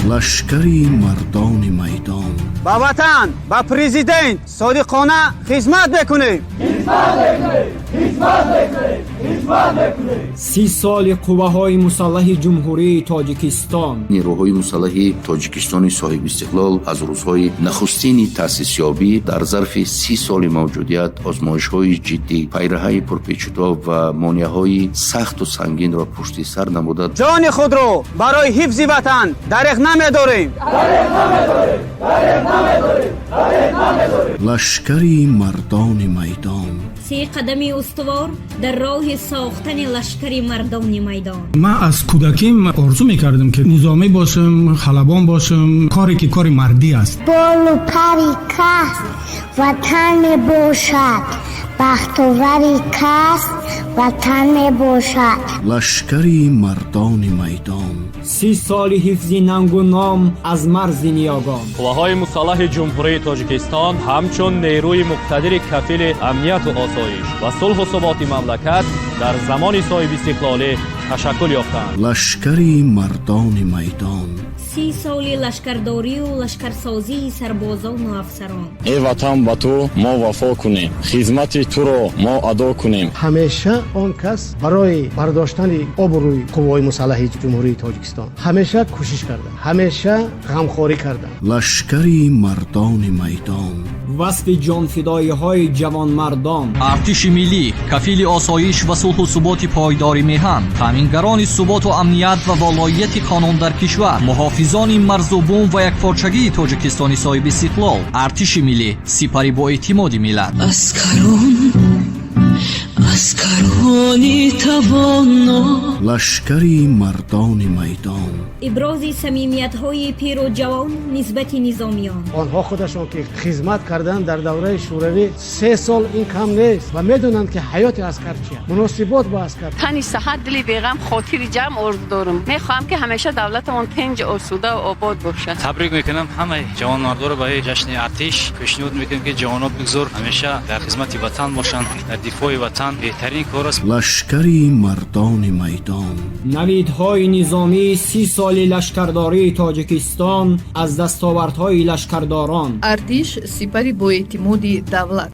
Лашкари мардони майдон. Ба ватан, ба президент содиқона хизмат мекунем. 30 соли қувваҳои мусаллаҳи Ҷумҳурии Тоҷикистон. Нерӯҳои мусаллаҳи Тоҷикистони соҳибистиқлол аз рӯзҳои нахустини таъсисёбӣ дар зарфи 30 соли мавҷудият озмоишҳои ҷиддӣ, пайраҳаи пурпечутоб ва монеаҳои сахту сангинро пушти сар намуда, ҷони худро барои ҳифзи ватан дареғ намедорем. Лашкари мардони майдон. 30 қадами устувор дар роҳи сохтани лашкари мардони майдон. Ман аз кӯдаким орзу мекардам, ки низомӣ бошам, халабон бошам, коре ки кори мардӣ аст. Болу пари кас ватан мебошад, бахтовари кас ватан мебошад. Лашкари мардони майдон. 30 соли ҳифзи нангу ном аз марзи ниёгон. Қувваҳои мусаллаҳи Ҷумҳурии Тоҷикистон ҳамчун нерӯи муқтадири кафили амнияту осоиш ва сулҳу суботи мамлакат дар замони соҳибистиқлолӣ ташаккул ёфтанд. Лашкари мардони майдон. 30 соли лашкардорию лашкарсозии сарбозону афсарон. Э ватан, ба ту мо вафо кунем, хизмати туро мо адо кунем. Ҳамеша он кас барои бардоштани обрӯи қувваҳои мусаллаҳи Ҷумҳурии Тоҷикистон ҳамеша кӯшиш карда, ҳамеша ғамхорӣ карда. Лашкари мардони майдон. Васфи ҷонфидоиҳои ҷавонмардон. Артиши миллӣ, кафили осоиш ва сулҳу суботи пойдори меҳан, таъмингарони суботу амният ва волоияти қонун дар кишвар, муҳофизони марзу бум ва якпорчагии Тоҷикистони соҳибистиқлол. Артиши миллӣ, сипари боэътимоди миллат. Аскарон, аскарони тавоно. Лашкари мардони майдон. Ибрози самимиятҳои пиру ҷавон нисбати низомиён. Онҳо худашон ки хизмат карданд дар давраи Шӯравӣ, 3 сол ин кам нест ва медонанд, ки ҳаёти аскар чист, муносибот бо аскар. Тани саҳат, дили беғам, хотири ҷамъ орзу дорам. Мехоҳам, ки ҳамеша давлатамон тинҷ, осуда ва обод бошад. Табрик мекунам ҳамаи ҷавонмардоро барои ҷашни Артиш. Пешниҳод мекунем, ки ҷавонҳо бигзор ҳамеша дар хизмати ватан бошанд, дар дифои ватан беҳтарин кор аст. Лашкари мардони майдон. Навидҳои низомии 30 соли лашкардории Тоҷикистон аз дастовардҳои лашкардорон. Артиш, сипари боэътимоди давлат.